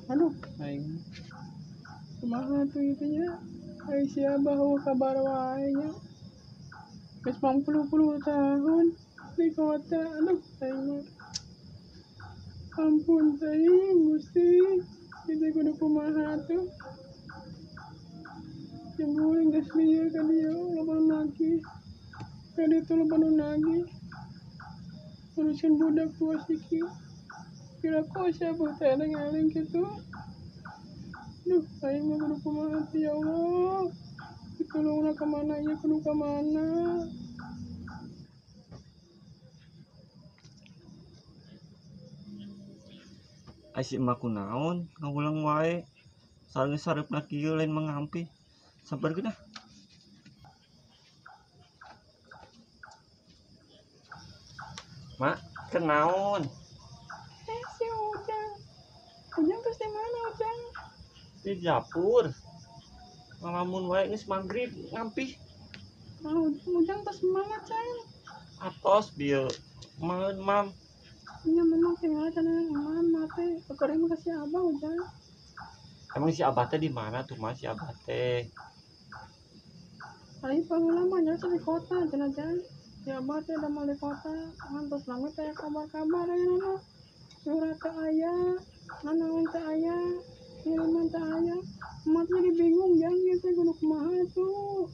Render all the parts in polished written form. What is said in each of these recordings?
Aduh, aing kumaha tuh ieu teh nya? Ai si Abah eueuh kabar wae nya. Geus 40 tahun di kota. Aduh, aing mah. Ampun teuing Gusti. Ieu teh kudu kumaha tuh? Jeung guling geus lieu ka dieu loba nu nagih. Ka ditu loba nu nagih. Urusan budak tua siki. Kira-kira si Abah teh eleng-eleng kitu. Duh, aing mah kudu kumaha teh ya Allah. Ditulungna ka mana ieu kudu ka mana? Ai si emak kunaon ngawulang wae. Sareng sareupna kieu lain mangampih. Sabarkeun ah. Mak, kenaon? Si Ujang. Ujang terus di mana, Ujang? Di dapur. Ngalamun wae geus magrib ngampih. Ah, Ujang terus semangat, Cang. Atos bieu. Maen mam. Nya memang tinggal cenah mam teh. Keur mah ka si Abah, Ujang. Emang si Abah teh di mana tuh, Mas? Si Abah teh? Ai baheula mah nya di kota cenah, Jang. Si Abah teh da di kota. Ngantos lami teh kabar-kabar ayeuna mah. Surat teh aya, nanaon teh aya, kiriman teh aya. Emak teh jadi bingung, Jang, ieu teh kudu kumaha tuh.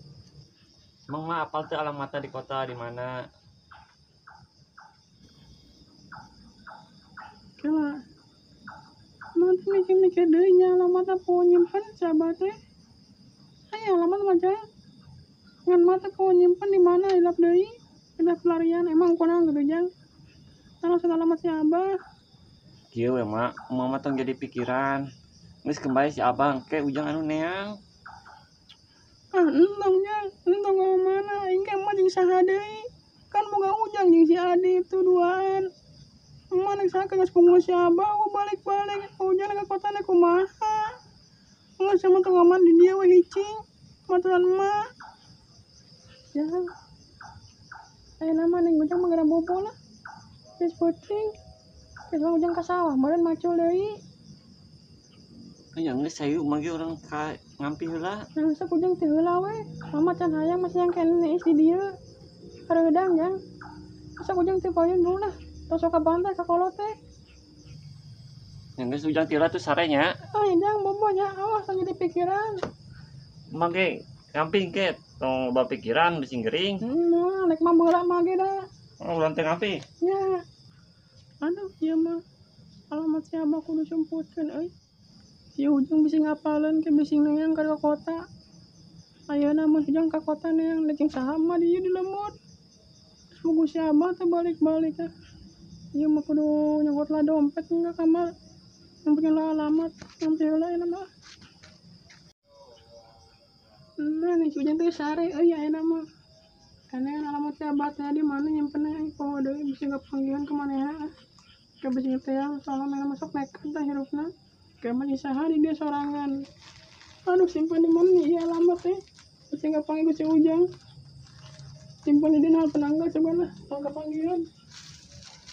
Emang mah apal teh alamatnya di kota di mana? Kela. Emak teh mikir-mikir deui nya alamatna poho nyimpen si Abah teh. Aya alamat mah, Jang. Ngan mah teh poho nyimpen di mana hilap deui. Hilap pelarian emang kunaon gitu, Jang. Tah langsung alamat si Abah. Kieu we, Mak. Mama tong jadi pikiran. Geus kembali si Abang ke Ujang anu neang. Ah, entong, Jang. Entong ka mana? Aing ke emak jeung saha deui? Kan boga Ujang jeung si Adi itu duaan. Emak nek saha geus punggung si Abah, aku balik-balik. Ujang ka kota nek kumaha? Geus sama tong aman di dieu we hicing. Maturan emak. Jang. Ayeuna mah ning Ujang mah gara bobo lah. Geus peuting. Geus mah Ujang ka sawah, meureun macul deui. Nya geus hayu mah ge urang ka ngampi heula. Nah, sok Ujang teh heula we. Mama can hayang masih yang keneh di dieu. Hareudang, Jang. Sok Ujang teh payun dulu lah. Tos sok kabantai ka kolot teh. Nya geus Ujang teh tuh sare nya. Ah, Jang bobo nya awas tong jadi pikiran. Mah ge ngampi ge tong loba pikiran bisi gering. Nah, rek mah baheula mah ge da. Oh, urang teh ngampi. Nya. Aduh, ieu mah alamat si Abah kudu sumputkeun euy. Si Ujang bisi ngapaleun ke bisi neang ka kota. Ayeuna mah Ujang ka kota neang rek jeung saha mah di dieu di lembur. Terus buku si Abah teh balik-balik ah. Ieu mah kudu nyokot lah dompet ka kamar. Nyampeun lah alamat, ngampi heula ayeuna mah. Nah, nih si Ujang teh sare euy ayeuna mah. Karena alamat si Abah teh di mana nyimpenna poho deui bisi ngapanggihan ka manehna ah. Ka bisi teh soalna mana masuk nekat tah hirupna. Kayak mah saha di dia sorangan. Aduh, simpan di mana nih iya alamat teh. Bisi ngapanggih ku si Ujang. Simpan di dia nah penanggal coba lah, tong kepanggihan.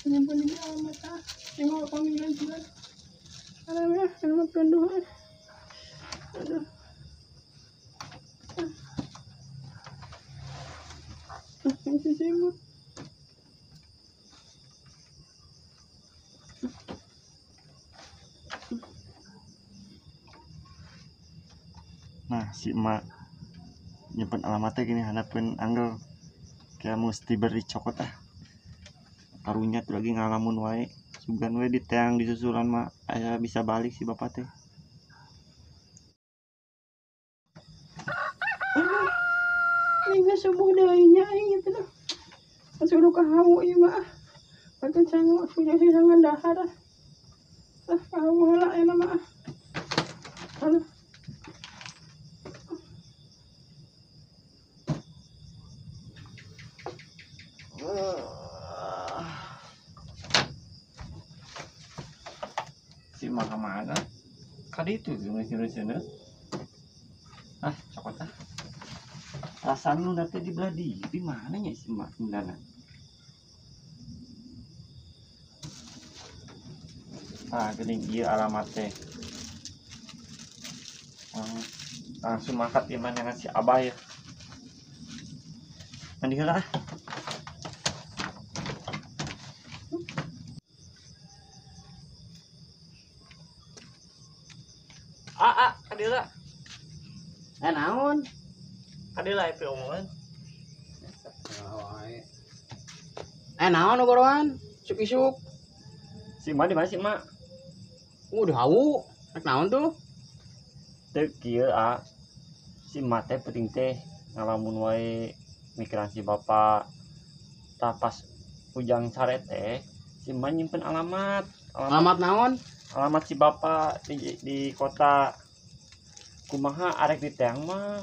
Simpan di dia alamat ah. Tengok kepanggihan coba. Aduh ya, alamat tunduh ah. Aduh. Ah, ini si simut. Nah, si emak nyimpen alamatnya gini handapeun anggel. Kayak mesti beri cokot ah. Karunya tuh lagi ngalamun wae. Sugan we di teang di susulan mah aya bisa balik si bapak teh. Aduh, ini geus subuh deui nya aing ieu teh. Masuk nu kahawu ieu mah ah. Patut sangu punya si sangan dahar ah. Ah, kahawu heula ayeuna mah ah. Aduh. Si mah kemana? Kali itu sini. Ah, cokot ah. Perasaan lu nanti di belah di mana ya si mak Indana? Ah, gini ieu alamat teh. Langsung mangkat iman dengan si Abah ya. Mandi heula ah. Ah, ka dieu. Eh naon? Ka dieu lah omongan. Eh naon goroan? Isuk-isuk. Si Ma di mana si Ma? Udah hawu. Rek naon tuh? Teu kieu ah. Si Ma teh penting teh ngalamun wae mikiran si bapak. Tah pas ujang sare teh si Ma nyimpen alamat. Alamat naon? Alamat si bapak di kota. Kumaha arek diteang mah.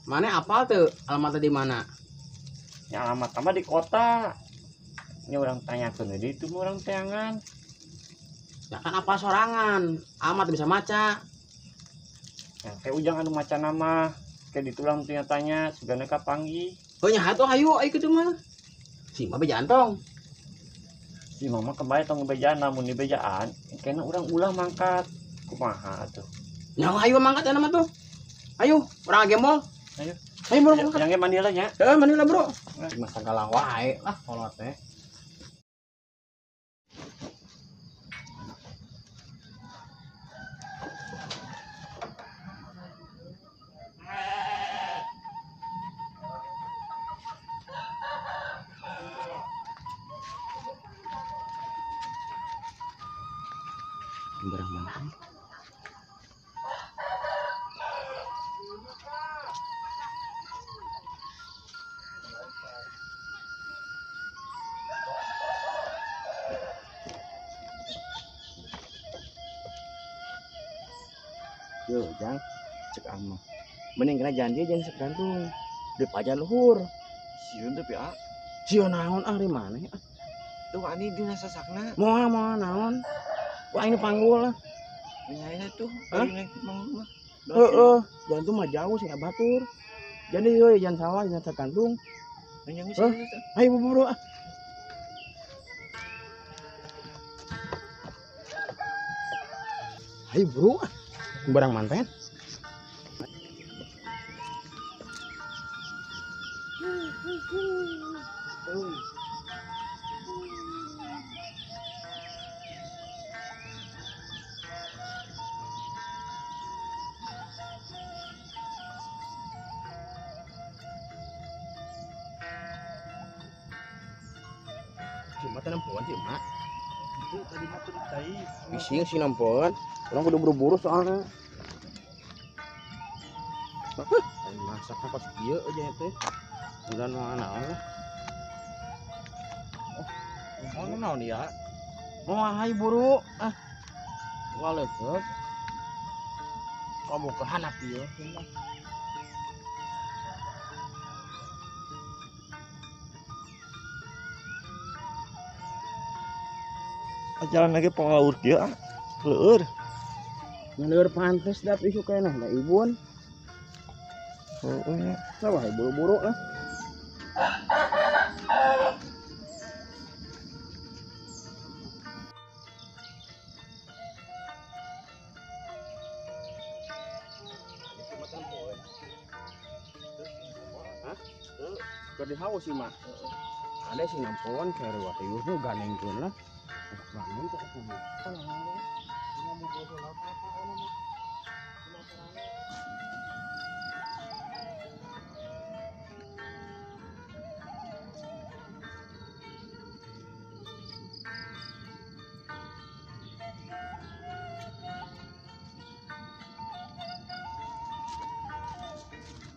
Mana apal tuh alamatnya di mana? Ya alamat mah di kota. Ini orang tanyakeun deui itu mah orang teangan. Ya kan apa sorangan, alamat bisa maca. Ya kayak ujang anu maca nama, kayak ditulang tanya sugana ka panggih. Oh nya atuh hayu ayo kitu mah. Si mah bejaan tong. Si mama kembali tong bejaan namun di bejaan kayaknya orang ulah mangkat. Kumaha atuh. Nya hayu mangkat ya nama tuh. Ayo, urang gembol. Ayo. Ayo bro, mangkat. Yang mandi lah nya. Heeh, mandi lah bro. Masa galang wae lah kolot teh. Barang mana? Yo, jang, cek ama. Mending kena janji jangan segantung. Di pajan luhur. Sieun teh ah. Sieun naon ah di mana ah? Tuh ani dina sasakna. Moal moal naon? Wah ini panggul lah. Nyaina tuh, hah? Mah. Heeh, jangan mah jauh sih batur. Jadi yo jangan salah, jangan tergantung. Ayo buru-buru ah. Ayo buru ah. Barang manten. Jembatan nempoan sih, Mak. Itu tadi mah tuh cai. Bising sih nempoan. Orang kudu buru-buru soalnya. Masaknya pas kieu aja teh. Udah mau naon lah. Oh, mau naon ya? Mau hayu buru ah. Waleukeup. Kamu ke hanap ieu. Jalan lagi pengaur dia ah. Leueur. Leueur pantes dap isu keneh da ibun. Heeh nya. Sawah buru-buru lah. Hah? Keur dihaus sih mah. Ada sih nampon keur wahyu ganengkeun lah. Bangun kok aku.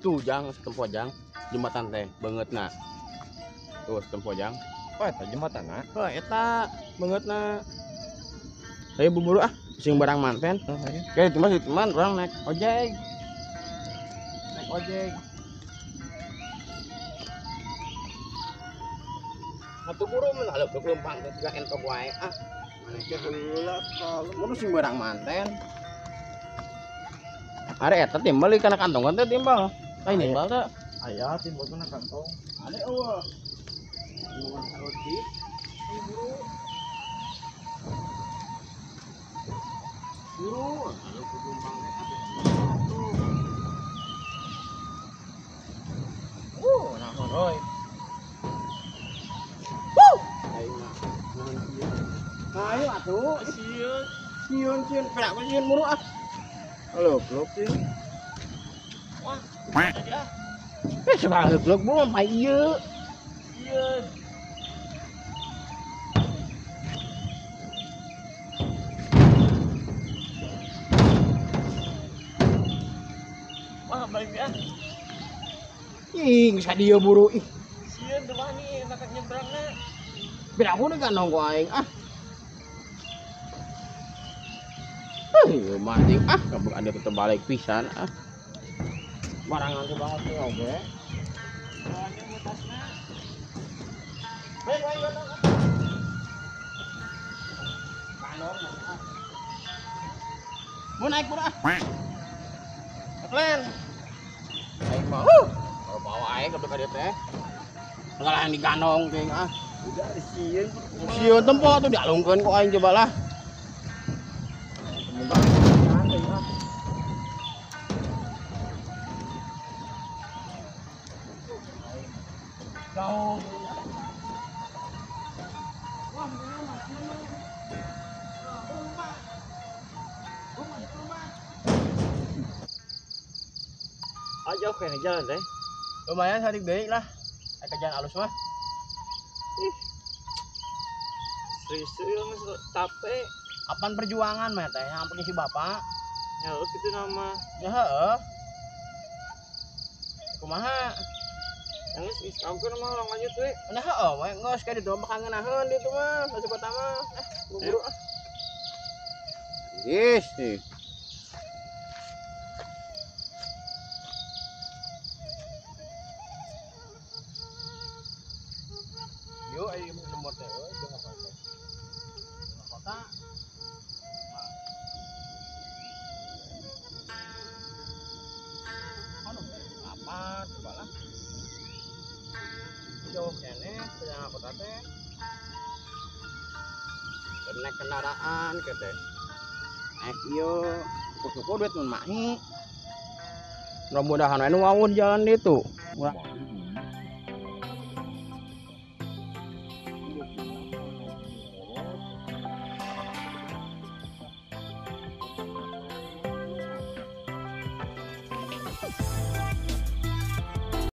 Tuh jang setempo jang jembatan teh bangetna. Tuh setempo jang. Oh, eta jembatan na. Oh, eta bangetna. Saya buru-buru ah, sing barang manten. Oh, ayo. Oke, teman teman orang naik ojek. Naik ojek. Atuh buru mun aleup leumpang teh siga entok wae ah. Maneh teh heula kalau mun sing barang manten. Are eta timbal kana kantong teh timbal. Lain timbal teh. Aya timbal kana kantong. Ade eueuh. Nuhun roti. Buru. Ayo atuh. Sieun. Sieun sieun, perak sieun muru ah. Halo, blok sih. Wah, tadi ah. Eh, sebagai blok buru mah ieu. Sieun. Wah, balik ah. Ih, geus ka dieu buru ih. Sieun teu wani nak nyebrangna. Beda aku kan nongko aing ah. Ieu mah ting ah, kabur ada tetep balik pisan ah. Barangan tuh banget tuh oge. Soalnya mau tasna. Baik, baik, baik. Ah. Mau naik pura ah. Keren. Aing mah. Kalau bawa aing ke dieu teh. Enggak yang digandong ting ah. Udah sieun. Sieun tempo tuh dialungkeun ku aing coba lah. Jauh. Ah, jauh kayaknya jalan teh. Lumayan sadik deui lah. Aya jalan alus mah. Ih. Serius geus capek. Apaan perjuangan mah teh yang punya si bapak? Ya itu nama. Ya heeh. Kumaha? Geus geus kamu mah orang lanjut we. Nah heeh we geus ka ditu mah kangenaheun ditu mah masuk kota mah. Buru ah. Yes nih. Yo ayo lemot teh euy jeung apa teh. Kota. Anu apa coba lah. Jauh keneh tengah kota teh. Naik kendaraan ke teh. Naik ieu syukur-syukur duit mun mahi. Mudah-mudahan anu wawun jalan ditu.